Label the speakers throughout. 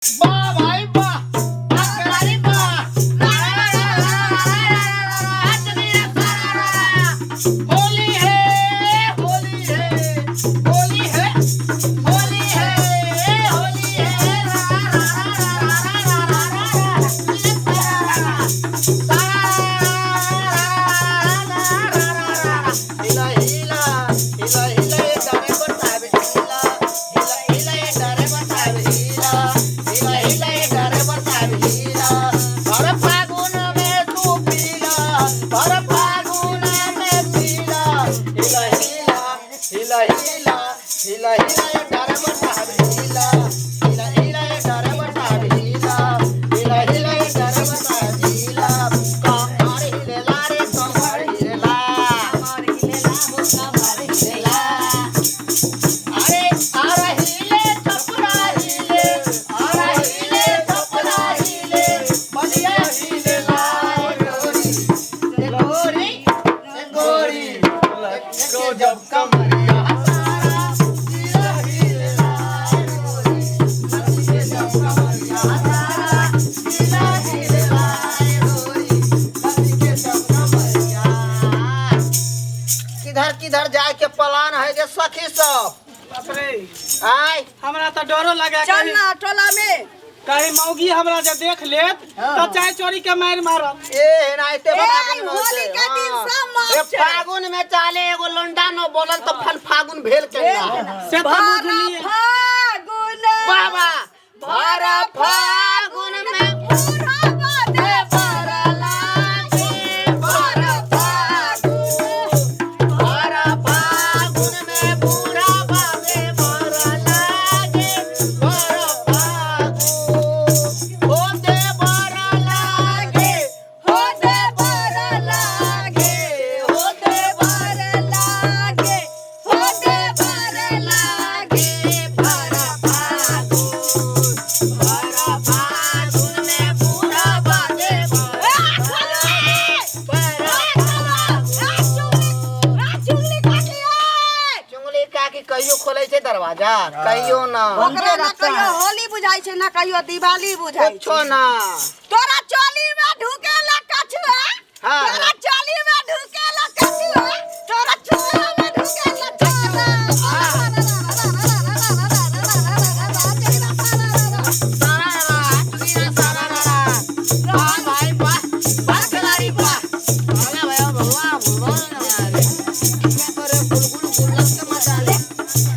Speaker 1: वाह भाई वाह, वाह वाह। होली है, होली है, होली है, होली है, होली है। हिला हिला हिला हिला ये ड्राइवर साहब हिला हिला हिला ये ड्राइवर साहब हिला हिला हिला ये ड्राइवर साहब हिला। भर फागुन में तू पीला, भर फागुन में पीला। हिला हिला हिला हिला हिला हिला ये ड्राइवर साहब हिला हिला हिला ये ड्राइवर साहब हिला हिला हिला ये ड्राइवर साहब हिला। कमर हिलेला रे कमर हिलेला, कमर हिलेला हो कमर हिलेला। अरे आरा हिले छपरा हिले, आरा हिले छपरा हिले, बलिया हिलेला। गोरी गोरी गोरी को जब कमरिया तारा जिला हिलेला। गोरी के जब कमरिया तारा जिला हिलेला। गोरी के जब कमरिया। किधर किधर जाए के प्लान है जे सखी सब?
Speaker 2: बाप रे,
Speaker 1: आय
Speaker 2: हमरा तऽ डरो लगे।
Speaker 3: चल ना टोला में।
Speaker 2: कहीं मौगी हमरा जे देख लेत तऽ चाय चोरी के मारि मारत।
Speaker 1: ए एनाहिते
Speaker 3: ए,
Speaker 1: फागुन में
Speaker 3: होली
Speaker 1: होई छै।
Speaker 3: के दिन
Speaker 1: हाँ।
Speaker 3: सब माफ
Speaker 1: ए,
Speaker 3: छै।
Speaker 1: फागुन में चाले एगो लोंडा न बोलल तऽ फल फागुन भेल केना।
Speaker 2: से तऽ
Speaker 3: भर
Speaker 2: बुझलियै।
Speaker 3: फागुन,
Speaker 1: बाबा भर फागुन में
Speaker 3: बुढ़ावा दे बर लागे, भर फागुन।
Speaker 1: भर फागुन में बुढ़ावा दे बर लागे, भर फागुन। हो दे बर लागे,
Speaker 3: हो दे बर लागे,
Speaker 1: हो दे
Speaker 3: बर लागे, हो दे बर लागे, भर फागुन।
Speaker 1: भर फागुन में बुढ़ावा दे बर
Speaker 3: ए, खोलो ए!
Speaker 1: बर
Speaker 3: ए, खोलो! ए, चुगली, ए, चुगली काकी, ए!
Speaker 1: चुंगली काकी कहियो खोलै छै दरवाजा, कहियो ना।
Speaker 3: ओकरा ना कहियो होली बुझाइ छै, ना कहियो दिवाली बुझाइ छै।
Speaker 1: कुछो ना।
Speaker 3: तोरा चोली में ढुकेला कछुआ।
Speaker 1: हाँ।
Speaker 3: तोरा चोली में ढुकेला कछुआ, तोरा चोला में ढुकेला छोरा।
Speaker 1: वाह भाई वाह, वाह खिलाड़ी वाह। वाह भाई वाह, वाह रे। क्या करे गुलगुल गुल्लक के मजा ले,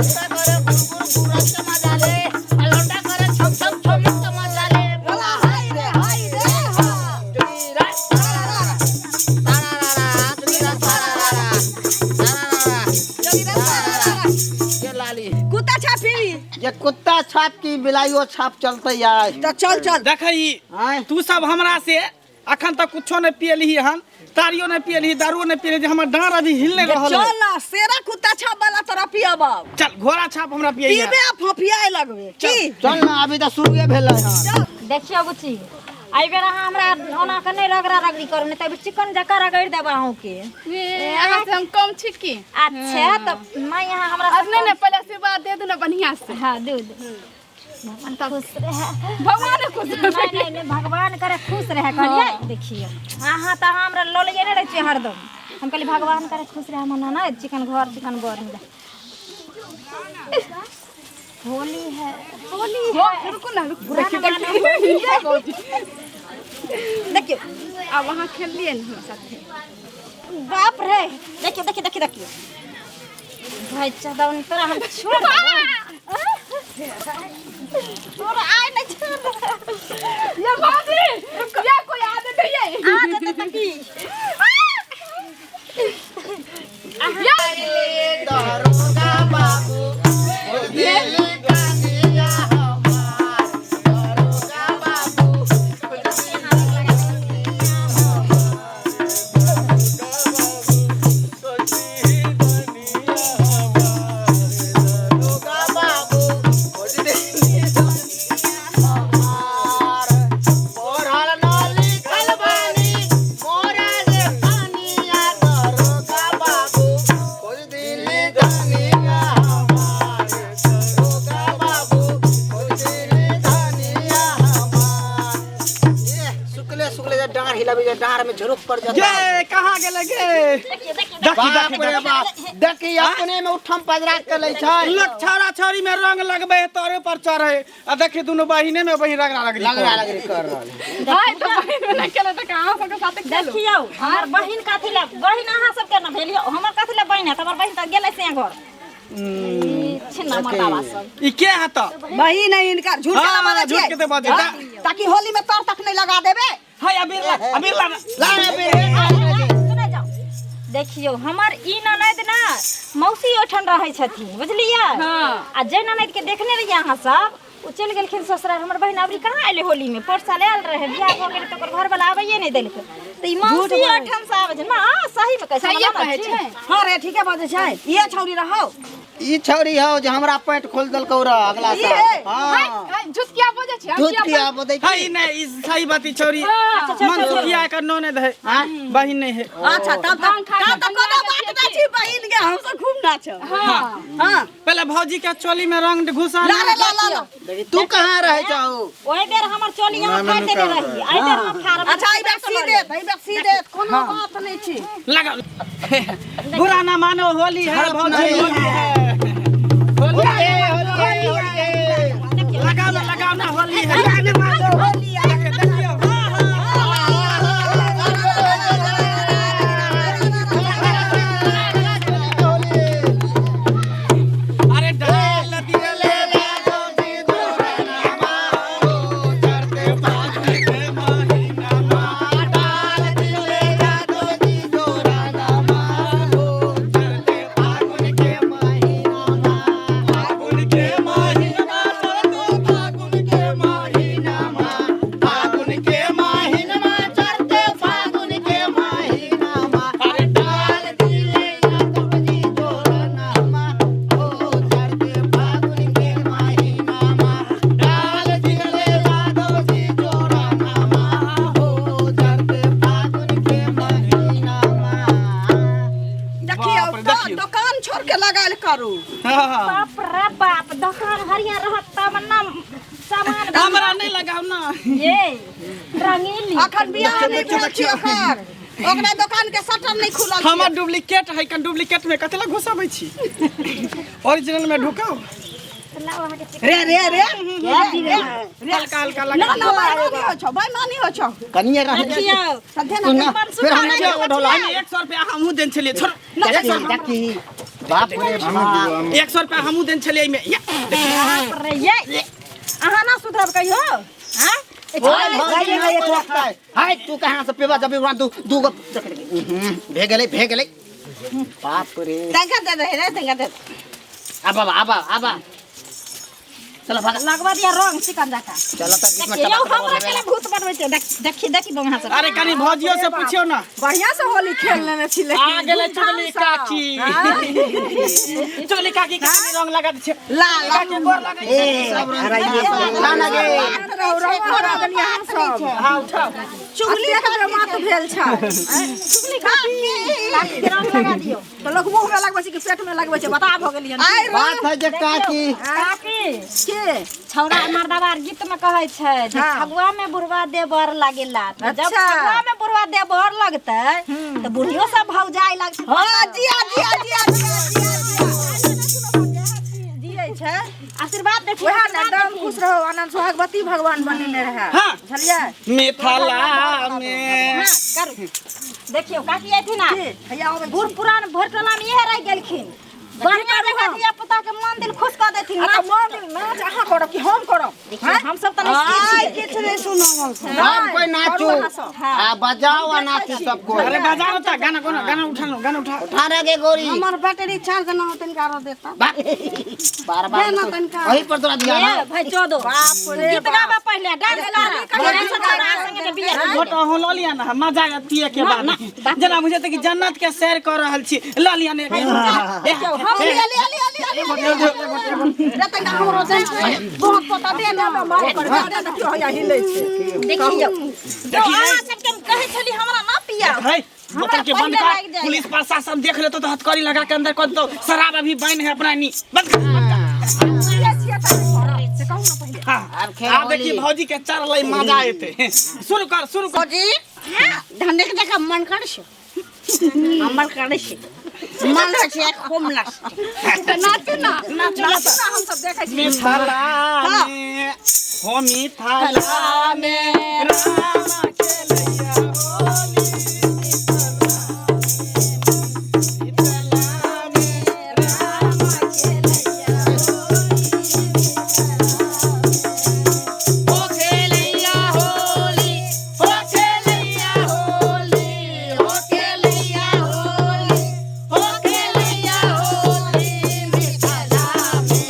Speaker 1: क्या करे गुलगुल गुल्लक के मजा ले, आ लौंडा करे छम छम छमक के मजा ले।
Speaker 3: बोला हाय रे हाय रे हा।
Speaker 1: चुगीरा सारा रा, चुगीरा सारा रा, सारा रा। ये लाली
Speaker 3: कुत्ता छाप पीबी।
Speaker 1: ये कुत्ता छाप की बिलाइयो छाप चलते यार।
Speaker 3: तऽ चल चल।
Speaker 2: देखही
Speaker 1: आय
Speaker 2: तू सब हमरा से अखन तक कुछो नहि पियलही हन, तारियो नहि पियलही, दारुओ नहि पियलही, जे हमर डाँड़ अभी हिल नहि रहल
Speaker 3: चल
Speaker 2: है।
Speaker 3: ना सेरा कुत्ता छाप वाला तोरा पियब।
Speaker 2: चल घोड़ा छाप हमरा पियैया।
Speaker 3: पीबे आ फफियाए लगबे की।
Speaker 1: चल ना, अभी तो शुरुए भेलै हन।
Speaker 4: देखियौ बुच्ची, एहि बेर अहाँ हमरा ओना के नहि रगड़ा रगड़ी करू, नहि तऽ एहि बेर चिकन जकाँ रगड़ि देब अहूँके।
Speaker 5: ए, अहाँ से हम कम छी की?
Speaker 4: अच्छा तऽ नहि अहाँ हमरा
Speaker 5: अब नहीं नहीं, पहले आशीर्वाद दे दू ना बढ़िया से।
Speaker 4: हाँ दू दू। भगवान खुश रहे।
Speaker 5: भगवान खुश रहे।
Speaker 4: नहीं नहीं नहीं, भगवान करे खुश रहे कहलियै। देखियौ अहाँ तऽ हमरा लऽ लैए नहि रहै छियै हरदम। हम कहलियै भगवान करे खुश रहे हमर नाना, चिकन घर चिकन बर मिले। होली है, होली है।
Speaker 5: रुकू ना, रुकू, देखिए देखिए।
Speaker 4: देखियौ
Speaker 5: अब वहाँ खेलिए ना हमरा साथे।
Speaker 4: बाप रे, देखियौ देखियौ देखियौ देखियौ भाई चदौन तोरा हम छोड़ देबौ। तोरा आइ नहि छोड़ देबौ।
Speaker 5: ये भाभी, ये कोई आदत है ये?
Speaker 4: आदत तऽ की?
Speaker 1: दारोगा बाबू दिल गानिया हमार, दारोगा बाबू दारोगा बाबू हमार। पढ़ल न लिखल बानी मोरा हिलाबी जे डाँड़ में झुरुक पड़ जाता।
Speaker 2: गे कहाँ गेलै गे?
Speaker 4: देखियो देखियो।
Speaker 2: देखी
Speaker 1: बाप
Speaker 2: देखी
Speaker 1: रे बाप, देखी अपने में उठम पजरा के लै छै।
Speaker 2: लोग छौड़ा छौड़ी में रंग लगबे है तोरे पर चढ़े आ देखी दुनू बहिने में बहिन रगड़ा लगली।
Speaker 1: लगड़ा लगड़ी कर रहल है।
Speaker 5: हाय तो बहिन में नहीं खेले तो कहाँ सबके साथे खेलू?
Speaker 4: देखियौ हमर बहिन कथी ला बहिन अहाँ सबके न भेलियौ, हमर कथी ला बहिन है? हमर बहिन तऽ गेलै से घर छिन्ना मर्दाबा सब।
Speaker 2: ई के है त?
Speaker 3: बहिन है इनका, झूठ के
Speaker 2: हाँ,
Speaker 3: ना बाजै
Speaker 2: झूठ
Speaker 3: छियै।
Speaker 2: के तऽ बाजै।
Speaker 3: हाँ, ताकि होली में तर तक नहीं लगा देबे।
Speaker 2: हाय अबीर ला, अबीर ला।
Speaker 1: ला रे बे।
Speaker 4: सुनै जाउ, देखियौ हमर ई ननैद ना मौसी ओहिठाम रहै छथिन, बुझलियै?
Speaker 5: हाँ।
Speaker 4: आ जे ननैद के देखने रहियै अहाँ सब, ओ चलि गेलखिन ससुराल। हमर बहिन अबरी कहाँ एलै होली में? पोर साल आयल रहै, बियाह भऽ गेलै तऽ ओकर घरवला आबैये नहि देलकै, तऽ ई मौसी ओहिठाम से आबै छै ना। सही में कहै छै,
Speaker 5: सहिए
Speaker 4: हमरा
Speaker 5: कहै
Speaker 4: छी।
Speaker 5: छै।
Speaker 3: हाँ रे, ठीके बाजै छै, ये छौरी रहौ।
Speaker 1: ई छौरी हौ जे हमरा पैंट खोल देलकौ रह अगला
Speaker 3: ई
Speaker 1: साल।
Speaker 3: है।
Speaker 1: हाँ।
Speaker 5: हाय, झूठ किया बजै छै? हम
Speaker 1: झूठ
Speaker 5: किया
Speaker 1: किया बजै
Speaker 2: हाय
Speaker 1: छी?
Speaker 2: नहीं, ई सही बात ई छौरी
Speaker 5: हाँ।
Speaker 2: मन सुखिया के ननद है, बहिन नहीं है।
Speaker 3: अच्छा तब तक
Speaker 5: भांग खा के
Speaker 3: तब तक कोनो
Speaker 5: बंगाल
Speaker 3: बात
Speaker 5: के
Speaker 3: नहीं छी बहिन के, हम सब खूब नाचब।
Speaker 5: हाँ।
Speaker 3: हाँ।
Speaker 2: पहले भौजी के चोली में रंग घुसा।
Speaker 3: ला रे ला ला ला।
Speaker 1: देखी तू कहाँ रहै छौ?
Speaker 4: ओहि बेर हमर चोली अहाँ फाड़ि देने रही, एहि बेर हम फाड़ब।
Speaker 3: अच्छा एहि बेर सी देत, एहि बेर सी देत, कोनो बात नहीं छी।
Speaker 2: लगा, बुरा ना मानो, होली है भौजी,
Speaker 1: नहीं।
Speaker 2: होली है।
Speaker 1: होली है, होली है, होली है।
Speaker 2: लगाओ ना, लगाओ ना, होली है।
Speaker 3: होली है।
Speaker 2: देखियो। अरे डाल दिले फागुन के महीना, फागुन के महीना, फागुन के महीना
Speaker 1: चढ़ते फागुन के महीना।
Speaker 2: अरे
Speaker 1: डाल दिले यादव जी जोरनामा हो चढ़ते फागुन के महीना। डाल दिले यादव जी जोरनामा हो चढ़ते फागुन के महीना।
Speaker 3: देखियौ
Speaker 2: बाप रे,
Speaker 3: तो
Speaker 2: देखियौ।
Speaker 3: दुकान छोड़ के लगायल करू।
Speaker 2: हाँ।
Speaker 4: बाप रे बाप, दोकान हरियर रहत तब ना सामान।
Speaker 2: हमरा नहीं लगाओ ना।
Speaker 4: ये रंगीली
Speaker 3: अखन बियाह नहीं भेल छी ओकर, ओकरा दुकान के शटर नहीं खुलल छै।
Speaker 2: हमर डुप्लीकेट है, कन डुप्लीकेट में कतेला घुसाबै छी? ओरिजिनल में ढुकाओ।
Speaker 4: लाओ अहाँके चिकन।
Speaker 3: रे रे रे रे,
Speaker 2: हल्का हल्का
Speaker 3: ना
Speaker 2: लगा।
Speaker 3: ना, बेईमानी हो छौ, बेईमानी हो छौ।
Speaker 1: कनिए रह।
Speaker 4: देखियौ
Speaker 3: सध्या
Speaker 1: तू
Speaker 3: ना
Speaker 1: ना फिर हम
Speaker 2: देखियौ,
Speaker 1: क्या ओढ़ौला।
Speaker 2: हम 100 रुपया हमहूँ देने छलियै, छोड़।
Speaker 1: देखी देखी, बाप रे बाप।
Speaker 2: 100 रुपया हमहूँ देने छलियै एहिमे। या,
Speaker 4: बाप रे, ये अहाँ ना सुधरब कहियो? हाँ।
Speaker 1: ओए भौजी नहीं एक वक्त है। हाय तू कहाँ से पेबा जब वहाँ दू दू गो भे गेलै, भे गेलै, बाप रे।
Speaker 3: तंका दे दे रे, तंका दे।
Speaker 1: आबा आबा आबा, चलो भागा।
Speaker 4: लगवा दिया रंग चिकन जका।
Speaker 1: चलो तब बीच में
Speaker 4: देखियौ
Speaker 1: टपक
Speaker 4: हमरा केला भूत बनबै छै। देख देखी देखी बंगा सब।
Speaker 2: अरे कनी भौजियो से पूछियो ना।
Speaker 3: बढ़िया से होली खेल लेने छी लेकिन।
Speaker 2: आ गेलै चुगली काकी, चुगली काकी के कनी रंग लगा दै छै।
Speaker 3: ला ला।
Speaker 2: काकी गोर लगै छै।
Speaker 1: सब रंग ला ना गे।
Speaker 3: रहू रहू, हरा देलियै अहाँ सब।
Speaker 2: हाँ उठाओ।
Speaker 3: चुगली के मात भेल छै।
Speaker 4: चुगली काकी, काकी के रंग लगा दियौ।
Speaker 3: तऽ लोक मुँह में लगबै छै कि पेट में लगबै छै, बता भऽ गेलियै। आइ
Speaker 1: बात है जे काकी।
Speaker 4: काकी
Speaker 3: के
Speaker 4: छौड़ा मर्दाबा आर गीत में कहै छै जे
Speaker 3: हाँ।
Speaker 4: फगुआ में बुढ़वा देवर लागेला, तऽ जब
Speaker 3: अच्छा।
Speaker 4: फगुआ में बुढ़वा देवर लगतै तऽ बुढ़ियो सब भौजाइ लगतै।
Speaker 3: हाँ जिया जिया जिया जिया जिया जिया छै।
Speaker 4: आशीर्वाद देखियौ।
Speaker 3: वएह ने
Speaker 4: आशीर्वाद
Speaker 3: एकदम
Speaker 4: देखियौ।
Speaker 3: खुश रहो, आनंद सोहागवती भगवान बनेने रहे।
Speaker 2: हाँ।
Speaker 3: बुझलियै?
Speaker 2: मिथिला में
Speaker 4: हाँ, करू। देखियौ काकी अयथिन ना।
Speaker 3: के हैया अबै छी।
Speaker 4: बूढ़ पुरान भोर टोला में इहे रहि गेलखिन, बढ़िया जकाँ धिया पुता के मन दिल खुश कऽ देथिन।
Speaker 3: आ तऽ मन नाच अहाँ करब कि हम करब?
Speaker 4: देखियौ हम सब तऽ नहि
Speaker 3: आइ
Speaker 4: छियै।
Speaker 3: किछु नहि सुनब।
Speaker 1: सब कोई नाचू
Speaker 3: करू अहाँ सब।
Speaker 1: आ बजाओ आ नाचू सब कोई।
Speaker 2: अरे बजाओ त गाना, कोनो गाना उठा लो, गाना उठा।
Speaker 1: उठा रे गे गोरी।
Speaker 3: हमर बैटरी चार्ज न हो, तनिका रो देता।
Speaker 1: बाप, बार बार
Speaker 3: दे ना तनिका।
Speaker 1: वही पर तोरा ध्यान
Speaker 4: ए
Speaker 1: है।
Speaker 4: भाई चोदो,
Speaker 3: बाप रे
Speaker 4: गीत गाबऽ पहिले, डांस कर, डांस कर संगे जे बियाह।
Speaker 2: घोट अहूँ लऽ लिअ ना, मजा आयत पिए के बाद, जेना बुझेतै कि जन्नत के सैर कऽ रहल छी। लऽ लिअ ने।
Speaker 3: हम ले ले ले ले ले रे, तनिका हमरो दे, बहुत पता दे ना, मार कर दे, देखियो हैया हिलै छै।
Speaker 4: देखियौ अहाँ सबके हम कहै छली हमरा ना पियाओ।
Speaker 2: है बोतल के बंद
Speaker 4: पहिले
Speaker 2: कर।
Speaker 4: लागि जाइए।
Speaker 2: पुलिस प्रशासन देख लेतो तो हथकड़ी लगा के अंदर कर दो। शराब अभी बैन है अपना नी, बंद कर, बंद कर।
Speaker 3: पियै छियै तऽ करब, से कहू ना पहिले।
Speaker 2: हाँ
Speaker 1: आब खेल
Speaker 2: आब देखी
Speaker 1: होली।
Speaker 2: भौजी के चढ़लै मजा एते। शुरू कर, शुरू कर।
Speaker 3: भौजी धंधे के देखा मन करे छै, हमर करे छै मन होइ छै खूब नाच।
Speaker 5: तऽ नाचू ना, नाचू ना, हम सब देखै छी।
Speaker 2: मिथिला में हो, मिथिला में राम खेलैया होली, मिथिला में राम खेलैया
Speaker 1: हो खेलैया होली, हो खेलैया होली, हो खेलैया होली, हो खेलैया होली, मिथिला में,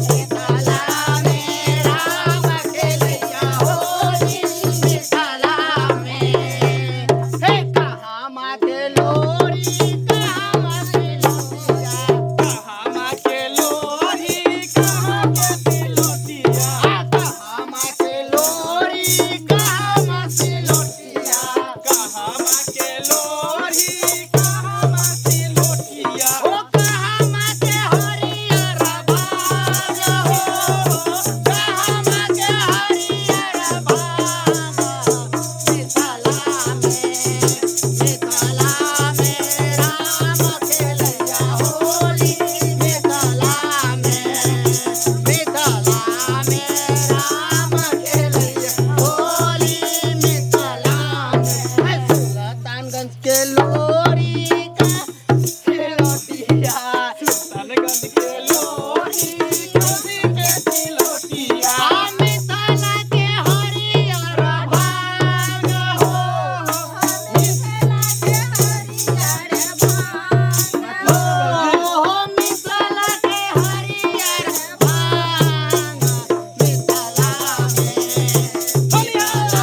Speaker 1: मिथिला में राम खेलैया होली, मिथिला में। हे कहाँ माँ के लोरी, कहाँ माँ के लोरिया,
Speaker 2: कहाँ के लोरी, कहाँ के तिलोटिया,
Speaker 1: कहाँ माँ के लोरी, कहाँ माँ के लोटिया,
Speaker 2: कहाँ के लोरी, कहाँ तिलोटिया,
Speaker 1: ओ कहाँ माँ के हरियर भांग हो, कहाँ माँ के हरियर भांग, मिथिला में, मिथिला में राम खेलैया होली, मिथिला में, मिथिला में राम खेलैया होली, मिथिला में। सुल्तानगंज के लोरी का खेलतिया,
Speaker 2: सुल्तानगंज के लोरी, कभी के तिलोटिया,
Speaker 1: मिथिला के हरियर भांग हो, हो मिथिला के हरियर भांग, मिथिला में, मिथिला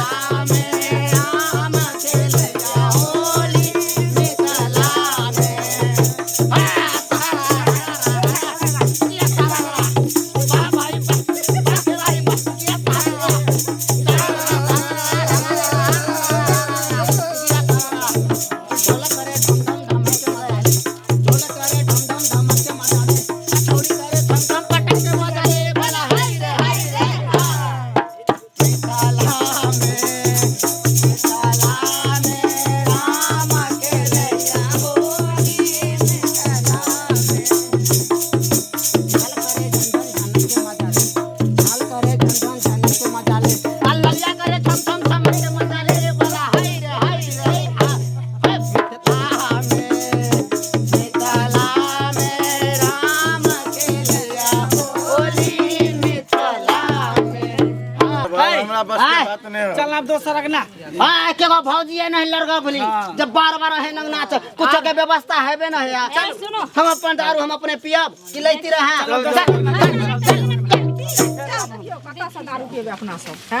Speaker 1: में राम खेलैया होली, मिथिला में।
Speaker 6: हमरा बस के बात नहीं है।
Speaker 2: चल अब दोसर अगना।
Speaker 1: हाँ के गो भौजी है नहीं लड़का बोली जब बार बार है नंग नाच कुछ के व्यवस्था हेबे न है।
Speaker 4: चल सुनो,
Speaker 1: हम अपन दारू हम अपने पियब कि लैती रहा।
Speaker 5: देखियौ कतऽ से दारू पियबै अपना सब।